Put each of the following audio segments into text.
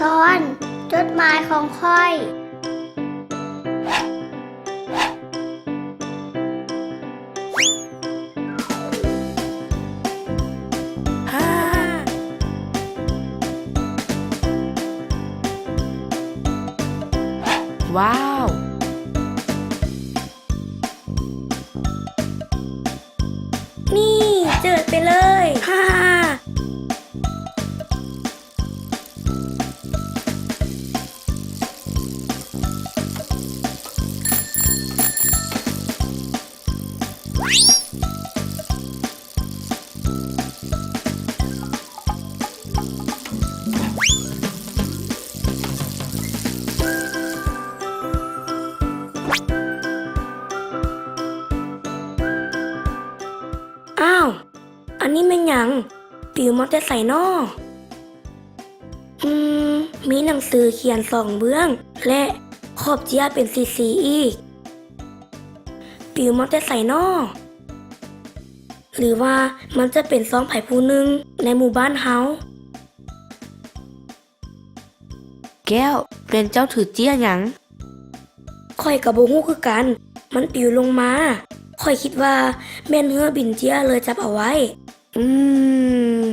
ຕອນ ຈົດໝາຍຂອງຂ້ອຍ. ວ້າວ! ນີ້ ເຈີດໄປເລີຍ ອ້າວ! ອັນນີ້ແມ່ນຫຍັງ? ປິວມາແຕ່ໃສນໍ? ອືມ, ມີໜັງສືຂຽນສອງເບື້ອງ ແລະ ຂອບເຈ້ຍເປັນສີໆອີກ. ປິວມາແຕ່ໃສນໍ? ຫຼືວ່າມັນຈະເປັນຊອງໃຜຜູ້ໜຶ່ງໃນໝູ່ບ້ານເຮົາ? ແກ້ວ, ແມ່ນເຈົ້າຖືເຈ້ຍຫຍັງ? ຂ້ອຍກໍບໍ່ຮູ້ຄືກັນ, ມັນປິວລົງມາ. ຂ້ອຍຄິດວ່າແມ່ນເຮືອບິນເຈ້ຍເລີຍຈັບເອົາໄວ້. ອືມ.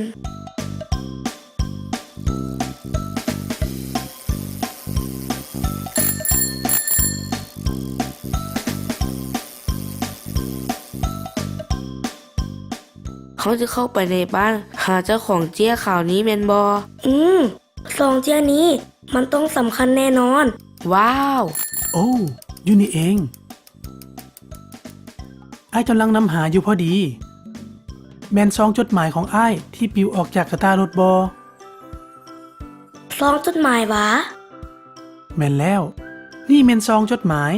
ເຮົາຈະເຂົ້າໄປໃນບ້ານຫາເຈົ້າຂອງເຈ້ຍຂາວນີ້ແມ່ນບໍ່? ອືມ, ຊອງເຈ້ຍນີ້ມັນຕ້ອງສຳຄັນແນ່ນອນ. ວ້າວ! ໂອ້, ຢູ່ນີ້ເອງ. ອ້າຍກຳລັງນຳຫາຢູ່ພໍດີ. ແມ່ນຊອງຈົດໝາຍຂອງອ້າຍທີ່ປິວອອກຈາກກະຕ່າລົດບໍ່? ຊອງຈົດໝາຍຫວາ? ແມ່ນແລ້ວ, ນີ້ແມ່ນຊອງຈົດໝາຍ.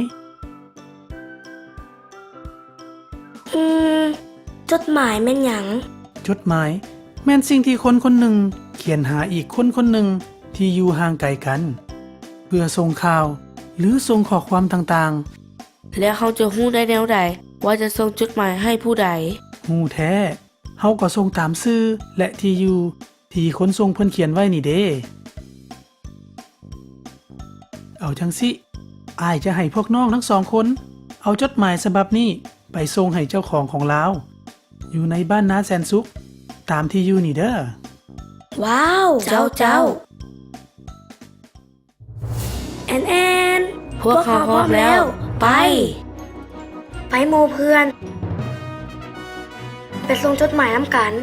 ອືມ, ຈົດໝາຍແມ່ນຫຍັງ? ຈົດໝາຍແມ່ນສິ່ງທີ່ຄົນຄົນໜຶ່ງຂຽນຫາອີກຄົນຄົນໜຶ່ງທີ່ຢູ່ຫ່າງໄກກັນ ເພື່ອສົ່ງຂ່າວ ຫຼື ສົ່ງຂໍ້ຄວາມຕ່າງໆ. ແລ້ວເຮົາຈະຮູ້ໄດ້ແນວໃດວ່າຈະສົ່ງຈົດໝາຍໃຫ້ຜູ້ໃດ? ຮູ້ແທ້, ເຮົາກໍສົ່ງຕາມຊື່ ແລະ ທີ່ຢູ່ ທີ່ຄົນສົ່ງເພິ່ນຂຽນໄວ້ນີ້ເດ້. ເອົາຈັ່ງຊີ້, ອ້າຍຈະໃຫ້ພວກນ້ອງທັງສອງຄົນເອົາຈົດໝາຍສະບັບນີ້ໄປສົ່ງໃຫ້ເຈົ້າຂອງຂອງລາວ ຢູ່ໃນບ້ານນາແສນສຸກ ຕາມທີ່ຢູ່ນີ້ເດີ້. ວ້າວ! ເຈົ້າ, ເຈົ້າ. ແອນແອນ, ພວກເຮົາພ້ອມແລ້ວ, ໄປ! ໄປໝູ່ເພື່ອນ, ໄປສົ່ງຈົດໝາຍນຳກັນ.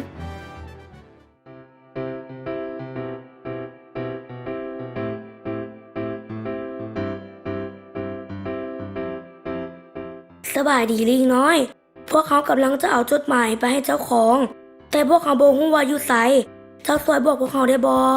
ສະບາຍດີ ລີງນ້ອຍ. ພວກເຮົາກຳລັງຈະເອົາຈົດໝາຍໄປໃຫ້ເຈົ້າຂອງ, ແຕ່ພວກເຮົາບໍ່ຮູ້ວ່າຢູ່ໃສ. ເຈົ້າຊ່ວຍບອກພວກເຮົາໄດ້ບໍ່?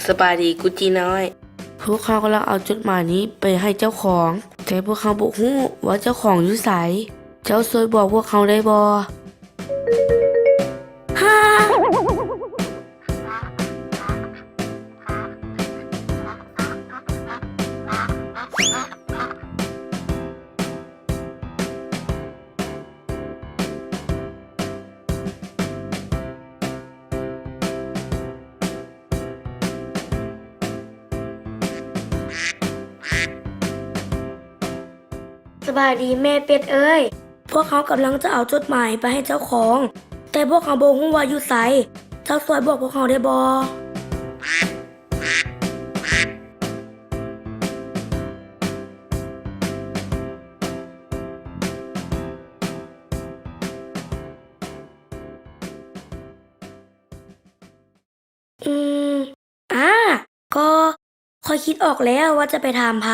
ສະບາຍດີ ກຸດຈີນ້ອຍ. ພວກເຮົາກຳລັງເອົາຈົດໝາຍນີ້ໄປໃຫ້ເຈົ້າຂອງ, ແຕ່ພວກເຮົາບໍ່ຮູ້ວ່າເຈົ້າຂອງຢູ່ໃສ. ເຈົ້າຊ່ວຍບອກພວກເຮົາໄດ້ບໍ່? ສະບາຍດີແມ່ເປັດເອີຍ. ພວກເຮົາກຳລັງຈະເອົາຈົດໝາຍໄປໃຫ້ເຈົ້າຂອງ, ແຕ່ພວກເຮົາບໍ່ຮູ້ວ່າຢູ່ໃສ. ເຈົ້າຊ່ວຍບອກພວກເຮົາໄດ້ບໍ່? ອືມ, ອາ, ກໍ ຂ້ອຍຄິດອອກແລ້ວວ່າຈະໄປຖາມໃຜ.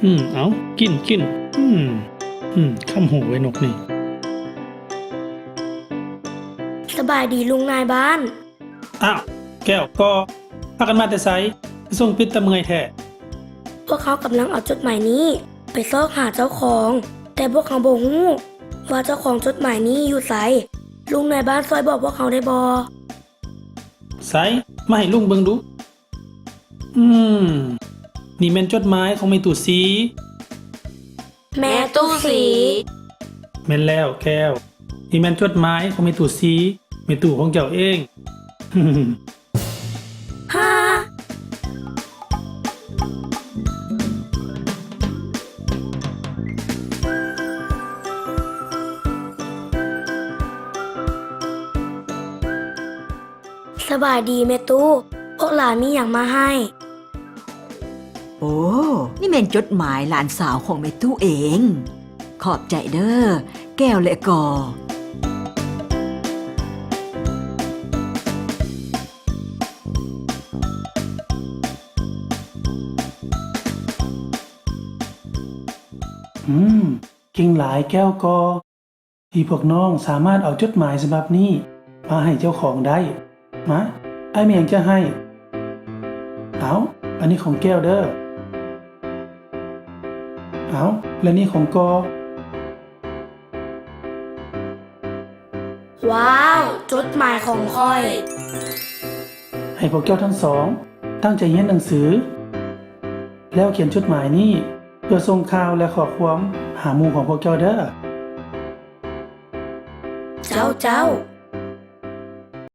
ອືມ ເອົາ ກິນ ກິນ. ອືມ ອືມ ຄຳຫູໄອ້ນົກນີ້. ສະບາຍດີລຸງນາຍບ້ານ. ອ້າວ ແກ້ວ ກໍ ພາກັນມາແຕ່ໃສ? ຄືສົ່ງປິດຕາເມື່ອຍແທ້? ພວກເຮົາກຳລັງເອົາຈົດໝາຍນີ້ໄປຊອກຫາເຈົ້າຂອງ, ແຕ່ພວກເຮົາບໍ່ຮູ້ວ່າເຈົ້າຂອງຈົດໝາຍນີ້ຢູ່ໃສ. ລຸງນາຍບ້ານຊ່ວຍບອກພວກເຮົາໄດ້ບໍ່? ໃສ ມາໃຫ້ລຸງເບິ່ງດູ. ອືມ ນີ້ແມ່ນຈົດໝາຍຂອງແມ່ຕູ້ສີ. ແມ່ຕູ້ສີ? ແມ່ນແລ້ວແກ້ວ, ນີ້ແມ່ນຈົດໝາຍຂອງແມ່ຕູ້ສີ, ແມ່ຕູ້ຂອງເຈົ້າເອງ. ຮະ? ສະບາຍດີແມ່ຕູ້, ພວກຫຼານມີຫຍັງມາໃຫ້? ໂອ້ ນີ້ແມ່ນຈົດໝາຍຫຼານສາວຂອງແມ່ຕູ້ເອງ. ຂອບໃຈເດີ້ ແກ້ວ ແລະ ກໍ. ອືມ ເກັ່ງຫຼາຍແກ້ວກໍ. ທີ່ພວກນ້ອງສາມາດເອົາຈົດໝາຍສະບັບນີ້ມາໃຫ້ເຈົ້າຂອງໄດ້. ມາ ອ້າຍມີຫຍັງຈະໃຫ້. ເອົາ ອັນນີ້ຂອງແກ້ວເດີ້. ເອົາ ແລະ ນີ້ຂອງກໍ. ວ້າວ ຈົດໝາຍຂອງຂ້ອຍ. ໃຫ້ພວກເຈົ້າທັງສອງຕັ້ງໃຈຮຽນໜັງສື ແລ້ວຂຽນຈົດໝາຍນີ້ເພື່ອສົ່ງຂ່າວ ແລະ ຂໍ້ຄວາມຫາໝູ່ຂອງພວກເຈົ້າເດີ້. ເຈົ້າ ເຈົ້າ.